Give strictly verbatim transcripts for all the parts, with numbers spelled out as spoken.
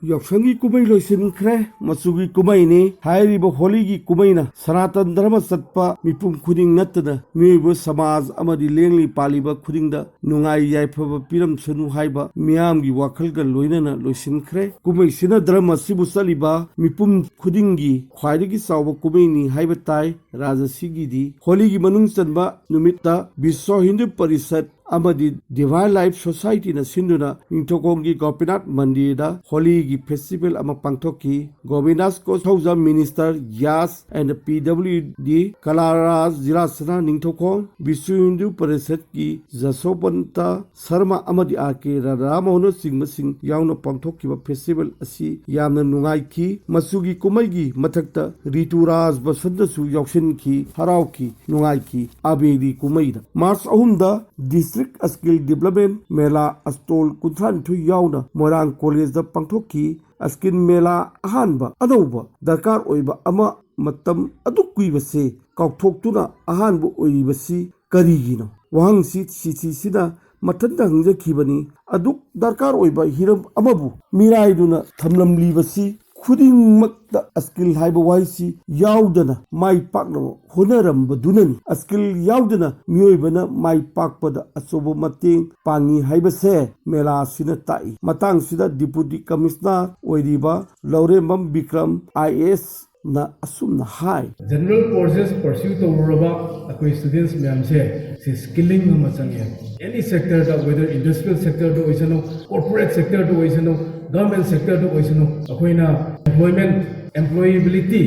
ꯌꯥꯎꯁꯪꯒꯤ ꯀꯨꯝꯍꯩ ꯂꯣꯏꯁꯤꯟꯈ꯭ꯔꯦ꯫ ꯃꯆꯨꯒꯤ ꯀꯨꯝꯍꯩꯅꯤ꯫ ꯍꯥꯏꯔꯤꯕ ꯍꯣꯂꯤꯒꯤ ꯀꯨꯝꯍꯩꯅ ꯁꯅꯥꯇꯟ ꯙꯔꯃ ꯆꯠꯄ ꯃꯤꯄꯨꯝ ꯈꯨꯗꯤꯡ ꯅꯠꯇꯅ ꯃꯤꯑꯣꯏꯕ ꯁꯃꯥꯖ ꯑꯃꯗꯤ ꯂꯦꯡꯂꯤ ꯄꯥꯜꯂꯤꯕ ꯈꯨꯗꯤꯡꯗ ꯅꯨꯡꯉꯥꯏ ꯌꯥꯏꯐꯕ ꯄꯤꯔꯝꯁꯅꯨ ꯍꯥꯏꯕ ꯃꯤꯌꯥꯝꯒꯤ ꯋꯥꯈꯜꯒ ꯂꯣꯏꯅꯅ ꯂꯣꯏꯁꯤꯟꯈ꯭ꯔꯦ꯫ ꯀꯨꯝꯍꯩꯁꯤꯅ ꯙꯔꯃ ꯑꯁꯤꯕꯨ ꯆꯠꯂꯤꯕ ꯃꯤꯄꯨꯝ ꯈꯨꯗꯤꯡꯒꯤ ꯈ꯭ꯋꯥꯏꯗꯒꯤ ꯆꯥꯎꯕ ꯀꯨꯝꯍꯩꯅꯤ ꯍꯥꯏꯕ ꯇꯥꯏ꯫ ꯔꯥꯖꯁꯤꯒꯤꯗꯤ ꯍꯣꯂꯤꯒꯤ ꯃꯅꯨꯡ ꯆꯟꯕ ꯅꯨꯃꯤꯠꯇ ꯕꯤꯁ꯭ꯋ ꯍꯤꯟꯗꯨ ꯄꯔꯤꯁꯠ ꯑꯃꯗꯤ ꯗꯤꯚꯥꯏꯟ ꯂꯥꯏꯐ ꯁꯣꯁꯥꯏꯇꯤꯅ ꯁꯤꯟꯗꯨꯅ ꯅꯤꯡꯊꯧꯈꯣꯡꯒꯤ ꯒꯣꯄꯤꯅꯥꯊ ꯃꯟꯗꯤꯔꯗ ꯍꯣꯂꯤꯒꯤ ꯐꯦꯁꯇꯤꯚꯦꯜ ꯑꯃ ꯄꯥꯡꯊꯣꯛꯈꯤ꯫ ꯒꯣꯕꯤꯟꯗꯥꯁ ꯀꯣꯊꯧꯖꯝ, ꯃꯤꯅꯤꯁꯇꯔ, ꯒ꯭ꯌꯥꯁ N P W D, Kalaraj Jirasana Ningthoukhong, Vishwa Hindu ꯄꯔꯤꯁꯠꯀꯤ ꯖꯁꯣꯕꯟꯇ ꯁꯔꯃ ꯑꯃꯗꯤ ꯑꯥꯔ ꯀꯦ ꯔꯥꯙꯥꯃꯣꯍꯟꯅꯆꯤꯡꯕꯁꯤꯡ ꯌꯥꯎꯅ ꯄꯥꯡꯊꯣꯛꯈꯤꯕ ꯐꯦꯁꯇꯤꯚꯦꯜ ꯑꯁꯤ ꯌꯥꯝꯅ ꯅꯨꯡꯉꯥꯏꯈꯤ꯫ ꯃꯆꯨꯒꯤ ꯀꯨꯝꯍꯩꯒꯤ ꯃꯊꯛꯇ ꯔꯤꯇꯨꯔꯥꯖ ꯕꯁꯟꯇꯁꯨ ꯌꯥꯎꯁꯤꯟꯈꯤ, ꯍꯔꯥꯎꯈꯤ, ꯅꯨꯡꯉꯥꯏꯈꯤ꯫ ꯑꯕꯦꯔꯤ ꯀꯨꯝꯍꯩꯗ ꯃꯥꯔꯆ ꯑꯍꯨꯝꯗ ꯗꯤꯁꯇ꯭ꯔꯤꯛ ꯁ꯭ꯀꯤꯜ ꯗꯤꯕ꯭ꯂꯞꯃꯦꯟ ꯃꯦꯂꯥ ꯁ꯭ꯇꯣꯜ ꯀꯨꯟꯊ꯭ꯔꯥ ꯅꯤꯊꯣꯏ ꯌꯥꯎꯅ ꯃꯣꯏꯔꯥꯡ ꯀꯣꯂꯦꯖꯇ ꯄꯥꯡꯊꯣꯛꯈꯤ꯫ ꯁ꯭ꯀꯤꯜ ꯃꯦꯂꯥ ꯑꯍꯥꯟꯕ ꯑꯅꯧꯕ ꯗꯔꯀꯥꯔ ꯑꯣꯏꯕ ꯑꯃ ꯃꯇꯝ ꯑꯗꯨꯛ ꯀꯨꯏꯕꯁꯦ ꯀꯥꯎꯊꯣꯛꯇꯨꯅ ꯑꯍꯥꯟꯕ ꯑꯣꯏꯔꯤꯕꯁꯤ ꯀꯔꯤꯒꯤꯅꯣ? ꯋꯥꯍꯪꯁꯤ ꯁꯤꯁꯤꯁꯤꯅ ꯃꯊꯟꯇ ꯍꯪꯖꯈꯤꯕꯅꯤ꯫ ꯑꯗꯨꯛ ꯗꯔꯀꯥꯔ ꯑꯣꯏꯕ ꯍꯤꯔꯝ ꯑꯃꯕꯨ ꯃꯤꯔꯥꯏꯗꯨꯅ ꯊꯝꯂꯝꯂꯤꯕꯁꯤ ꯈꯨꯗꯤꯡꯃꯛꯇ ꯁ꯭ꯀꯤꯜ ꯍꯥꯏꯕ ꯋꯥꯍꯩꯁꯤ ꯌꯥꯎꯗꯅ ꯃꯥꯏ ꯄꯥꯛꯅꯕ ꯍꯣꯠꯅꯔꯝꯕꯗꯨꯅꯅꯤ꯫ ꯁ꯭ꯀꯤꯜ ꯌꯥꯎꯗꯅ ꯃꯤꯑꯣꯏꯕꯅ ꯃꯥꯏ ꯄꯥꯛꯄꯗ ꯑꯆꯧꯕ ꯃꯇꯦꯡ ꯄꯥꯡꯉꯤ ꯍꯥꯏꯕꯁꯦ ꯃꯦꯂꯥ ꯑꯁꯤꯅ ꯇꯥꯛꯏ꯫ ꯃꯇꯥꯡꯁꯤꯗ ꯗꯤꯄꯨꯇꯤ ꯀꯃꯤꯁꯅꯔ ꯑꯣꯏꯔꯤꯕ ꯂꯧꯔꯦꯝꯕꯝ ꯕꯤꯀ꯭ꯔꯝ ꯑꯥꯏ ꯑꯦ ꯑꯦꯁ ꯅ ꯑꯁꯨꯝꯅ ꯍꯥꯏ꯫ General courses pursue ꯇꯧꯔꯨꯔꯕ ꯑꯩꯈꯣꯏ students ꯃꯌꯥꯝꯁꯦ ꯁꯤ skilling ꯑꯃ ꯆꯪꯉꯦ꯫ Any sector ꯗ, whether industrial sector ꯗ ꯑꯣꯏꯁꯅꯨ, corporate sector ꯗ ꯑꯣꯏꯁꯅꯨ, government sector ꯗ ꯑꯣꯏꯁꯅꯨ, ꯑꯩꯈꯣꯏꯅ employment, employability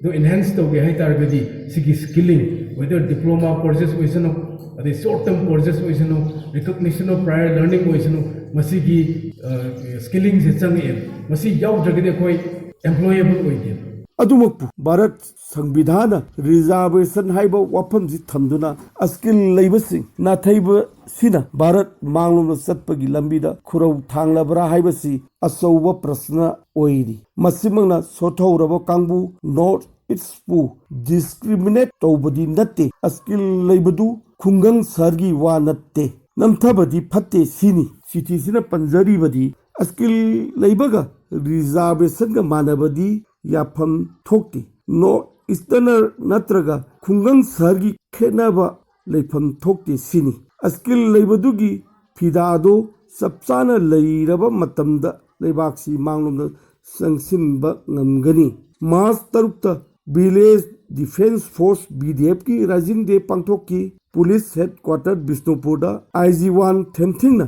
ꯗꯣ enhance ꯇꯧꯒꯦ ꯍꯥꯏ ꯇꯥꯔꯒꯗꯤ ꯁꯤꯒꯤ skilling, whether diploma courses ꯑꯣꯏꯁꯅꯨ, ꯑꯗꯩ short term courses ꯑꯣꯏꯁꯅꯨ, recognition of prior learning ꯑꯣꯏꯁꯅꯨ, ꯃꯁꯤꯒꯤ skilling ꯁꯦ ꯆꯪꯉꯛꯑꯦ꯫ ꯃꯁꯤ ꯌꯥꯎꯗ꯭ꯔꯒꯗꯤ ꯑꯩꯈꯣꯏ employable ꯑꯣꯏꯗꯦ꯫ ꯑꯗꯨꯃꯛꯄꯨ ꯚꯥꯔꯠ ꯁꯪꯕꯤꯙꯥꯟꯅ reservation ꯍꯥꯏꯕ ꯋꯥꯐꯝꯁꯤ ꯊꯝꯗꯨꯅ ꯁ꯭ꯀꯤꯜ ꯂꯩꯕꯁꯤꯡ ꯅꯥꯊꯩꯕꯁꯤꯅ ꯚꯥꯔꯠ ꯃꯥꯡꯂꯣꯝꯗ ꯆꯠꯄꯒꯤ ꯂꯝꯕꯤꯗ ꯈꯨꯔꯧ ꯊꯥꯡꯂꯕ꯭ꯔꯥ ꯍꯥꯏꯕꯁꯤ ꯑꯆꯧꯕ ꯄ꯭ꯔꯁꯅ ꯑꯣꯏꯔꯤ꯫ ꯃꯁꯤꯃꯛꯅ ꯁꯣꯠꯊꯍꯧꯔꯕ ꯀꯥꯡꯕꯨ North East ꯄꯨ discriminate ꯇꯧꯕꯗꯤ ꯅꯠꯇꯦ, ꯁ꯭ꯀꯤꯜ ꯂꯩꯕꯗꯨ ꯈꯨꯡꯒꯪ ꯁꯍꯔꯒꯤ ꯋꯥ ꯅꯠꯇꯦ, ꯅꯝꯊꯕꯗꯤ ꯐꯠꯇꯦ ꯁꯤꯅꯤ꯫ ꯆꯤꯊꯤꯁꯤꯅ ꯄꯟꯖꯔꯤꯕꯗꯤ ꯁ꯭ꯀꯤꯜ ꯂꯩꯕꯒ ꯔꯤꯖꯥꯔꯕꯦꯁꯟꯒ ꯃꯥꯟꯅꯕꯗꯤ ꯌꯥꯐꯝ ꯊꯣꯛꯇꯦ꯫ ꯅꯣꯔꯠ ꯏꯁꯇꯔꯅꯔ ꯅꯠꯇ꯭ꯔꯒ ꯈꯨꯡꯒꯪ ꯁꯍꯔꯒꯤ ꯈꯦꯠꯅꯕ ꯂꯩꯐꯝ ꯊꯣꯛꯇꯦ ꯁꯤꯅꯤ꯫ ꯁ꯭ꯀꯤꯜ ꯂꯩꯕꯗꯨꯒꯤ ꯐꯤꯗꯥꯗꯣ ꯆꯞ ꯆꯥꯅ ꯂꯩꯔꯕ ꯃꯇꯝꯗ ꯂꯩꯕꯥꯛꯁꯤ ꯃꯥꯡꯂꯣꯝꯗ ꯆꯪꯁꯤꯟꯕ ꯉꯝꯒꯅꯤ꯫ ꯃꯥꯔꯆ ꯇꯔꯨꯛꯇ ꯚꯤꯂꯦꯖ ꯗꯤꯐꯦꯟꯁ ꯐꯣꯔꯁ, ꯚꯤ ꯗꯤ ꯑꯦꯐꯀꯤ ꯔꯥꯏꯖꯤꯡ ꯗꯦ ꯄꯥꯡꯊꯣꯛꯈꯤ꯫ ꯄꯨꯂꯤꯁ ꯍꯦꯗꯀ꯭ꯋꯥꯇꯔ ꯕꯤꯁꯅꯨꯄꯨꯔꯗ ꯑꯥꯏ ꯖꯤ ꯋꯥꯟ ꯊꯦꯝꯊꯤꯡꯅ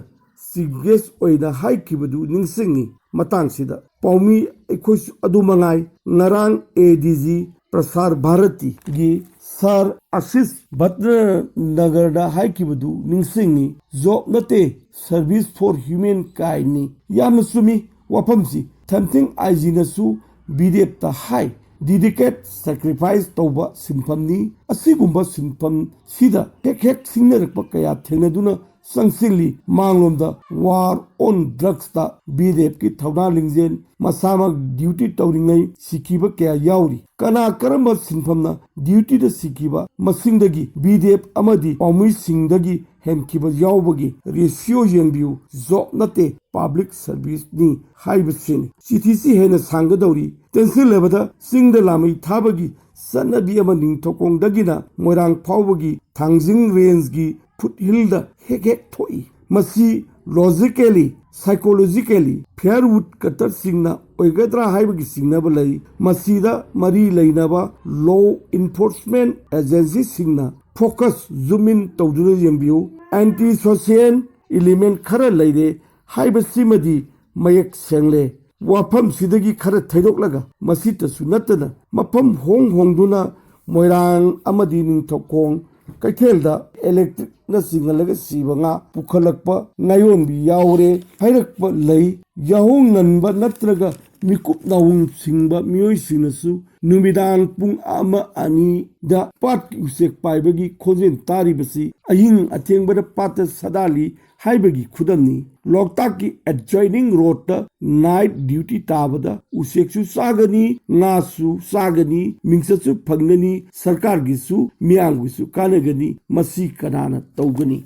ꯆꯤꯐ ꯒꯦꯁ ꯑꯣꯏꯅ ꯍꯥꯏꯈꯤꯕꯗꯨ ꯅꯤꯡꯁꯤꯡꯏ꯫ ꯃꯇꯥꯡꯁꯤꯗ ꯄꯥꯎꯃꯤ ꯑꯩꯈꯣꯏꯁꯨ ꯑꯗꯨ ꯃꯉꯥꯏ꯫ ꯉꯔꯥꯡ ꯑꯦ ꯗꯤ ꯖꯤ ꯄ꯭ꯔꯁꯥꯔ ꯚꯥꯔꯇꯤꯒꯤ ꯁꯥꯔ ꯑꯁꯤꯁ ꯚꯠꯅꯒꯔꯗ ꯍꯥꯏꯈꯤꯕꯗꯨ ꯅꯤꯡꯁꯤꯡꯏ꯫ ꯖꯣꯕ ꯅꯠꯇꯦ, ꯁꯔꯚꯤꯁ ꯐꯣꯔ ꯍ꯭ꯌꯨꯃꯦꯟ ꯀꯥꯏꯟꯅꯤ꯫ ꯌꯥꯝꯅ ꯆꯨꯝꯃꯤ ꯋꯥꯐꯝꯁꯤ꯫ ꯊꯦꯝꯊꯤꯡ ꯑꯥꯏ ꯖꯤꯅꯁꯨ ꯚꯤ ꯗꯤ ꯑꯦꯐꯇ ꯍꯥꯏ, ꯗꯤꯗꯤꯀꯦꯠ ꯁꯦꯀ꯭ꯔꯤꯐꯥꯏꯁ ꯇꯧꯕ ꯁꯤꯟꯐꯝꯅꯤ꯫ ꯑꯁꯤꯒꯨꯝꯕ ꯁꯤꯟꯐꯝꯁꯤꯗ ꯍꯦꯛ ꯍꯦꯛ ꯁꯤꯡꯅꯔꯛꯄ ꯀꯌꯥ ꯊꯦꯡꯅꯗꯨꯅ ꯆꯪꯁꯤꯜꯂꯤ꯫ ꯃꯥꯡꯂꯣꯝꯗ ꯋꯥꯔ ꯑꯣꯟ ꯗ꯭ꯔꯛꯁꯇ ꯚꯤ ꯗꯤ ꯑꯦꯐꯀꯤ ꯊꯧꯅꯥ ꯂꯤꯡꯖꯦꯜ ꯃꯁꯥꯃꯛ ꯗ꯭ꯌꯨꯇꯤ ꯇꯧꯔꯤꯉꯩ ꯁꯤꯈꯤꯕ ꯀꯌꯥ ꯌꯥꯎꯔꯤ꯫ ꯀꯅꯥ ꯀꯔꯝꯕ ꯁꯤꯟꯐꯝꯅ ꯗ꯭ꯌꯨꯇꯤꯗ ꯁꯤꯈꯤꯕ ꯃꯁꯤꯡꯗꯒꯤ ꯚꯤ ꯗꯤ ꯑꯦꯐ ꯑꯃꯗꯤ ꯄꯥꯎꯃꯤꯁꯤꯡꯗꯒꯤ ꯍꯦꯟꯈꯤꯕ ꯌꯥꯎꯕꯒꯤ ꯔꯦꯁꯤꯑꯣ ꯌꯦꯡꯕꯤꯌꯨ꯫ ꯖꯣꯕ ꯅꯠꯇꯦ, ꯄꯕ꯭ꯂꯤꯛ ꯁꯔꯚꯤꯁꯅꯤ ꯍꯥꯏꯕꯁꯤꯅꯤ꯫ ꯆꯤꯊꯤꯁꯤ ꯍꯦꯟꯅ ꯁꯥꯡꯒꯗꯧꯔꯤ꯫ ꯇꯦꯟꯁꯤꯜꯂꯕꯗ ꯆꯤꯡꯗ ꯂꯥꯃꯩ ꯊꯥꯕꯒꯤ ꯆꯠꯅꯕꯤ ꯑꯃ ꯅꯤꯡꯊꯧꯈꯣꯡꯗꯒꯤꯅ ꯃꯣꯏꯔꯥꯡ ꯐꯥꯎꯕꯒꯤ ꯊꯥꯡꯖꯤꯡ ꯔꯦꯟꯖꯀꯤ ꯐꯨꯠꯍꯤꯜꯗ ꯍꯦꯛ ꯍꯦꯛ ꯊꯣꯛꯏ꯫ ꯃꯁꯤ ꯂꯣꯖꯤꯀꯦꯂꯤ, ꯁꯥꯏꯀꯣꯂꯣꯖꯤꯀꯦꯂꯤ, ꯐꯤꯌꯔꯋꯨꯗ ꯀꯇꯔꯁꯤꯡꯅ ꯑꯣꯏꯒꯗ꯭ꯔꯥ ꯍꯥꯏꯕꯒꯤ ꯆꯤꯡꯅꯕ ꯂꯩ꯫ ꯃꯁꯤꯗ ꯃꯔꯤ ꯂꯩꯅꯕ ꯂꯣ ꯏꯟꯐꯣꯔꯁꯃꯦꯟ ꯑꯦꯖꯦꯟꯁꯤꯁꯤꯡꯅ ꯐꯣꯀꯁ ꯖꯨꯝ ꯏꯟ ꯇꯧꯗꯨꯅ ꯌꯦꯡꯕꯤꯌꯨ꯫ ꯑꯦꯟꯇꯤ ꯁꯣꯁꯤꯌꯦꯜ ꯏꯂꯤꯃꯦꯟ ꯈꯔ ꯂꯩꯔꯦ ꯍꯥꯏꯕꯁꯤꯃꯗꯤ ꯃꯌꯦꯛ ꯁꯦꯡꯂꯦ꯫ ꯋꯥꯐꯝꯁꯤꯗꯒꯤ ꯈꯔ ꯊꯩꯗꯣꯛꯂꯒ, ꯃꯁꯤꯇꯁꯨ ꯅꯠꯇꯅ ꯃꯐꯝ ꯍꯣꯡ ꯍꯣꯡꯗꯨꯅ ꯃꯣꯏꯔꯥꯡ ꯑꯃꯗꯤ ꯅꯤꯡꯊꯧꯈꯣꯡ ꯀꯩꯊꯦꯜꯗ ꯏꯂꯦꯛꯇ꯭ꯔꯤꯛꯅ ꯆꯤꯡꯍꯜꯂꯒ ꯁꯤꯕ ꯉꯥ ꯄꯨꯈꯠꯂꯛꯄ ꯉꯥꯌꯣꯟꯕꯤ ꯌꯥꯎꯔꯦ ꯍꯥꯏꯔꯛꯄ ꯂꯩ꯫ ꯌꯥꯍꯧ ꯉꯟꯕ ꯅꯠꯇ꯭ꯔꯒ ꯃꯤꯀꯨꯞ ꯅꯥꯍꯨꯝ ꯁꯤꯡꯕ ꯃꯤꯑꯣꯏꯁꯤꯡꯅꯁꯨ ꯅꯨꯃꯤꯗꯥꯡ ꯄꯨꯡ ꯑꯃ ꯑꯅꯤꯗ ꯄꯥꯠꯀꯤ ꯎꯆꯦꯛ ꯄꯥꯏꯕꯒꯤ ꯈꯣꯟꯖꯦꯜ ꯇꯥꯔꯤꯕꯁꯤ ꯑꯍꯤꯡ ꯑꯊꯦꯡꯕꯗ ꯄꯥꯠꯇ ꯁꯥꯗꯥꯜꯂꯤ ꯍꯥꯏꯕꯒꯤ ꯈꯨꯗꯝꯅꯤ꯫ ꯂꯣꯛꯇꯥꯛꯀꯤ ꯑꯦꯗꯖꯣꯏꯅꯤꯡ ꯔꯣꯗꯇ ꯅꯥꯏꯠ ꯗ꯭ꯌꯨꯇꯤ ꯇꯥꯕꯗ ꯎꯆꯦꯛꯁꯨ ꯆꯥꯒꯅꯤ, ꯉꯥꯁꯨ ꯆꯥꯒꯅꯤ, ꯃꯤꯡꯆꯠꯁꯨ ꯐꯪꯒꯅꯤ, ꯁꯔꯀꯥꯔꯒꯤꯁꯨ ꯃꯤꯌꯥꯝꯒꯤꯁꯨ ꯀꯥꯟꯅꯒꯅꯤ꯫ ꯃꯁꯤ ꯀꯅꯥꯅ ꯇꯧꯒꯅꯤ?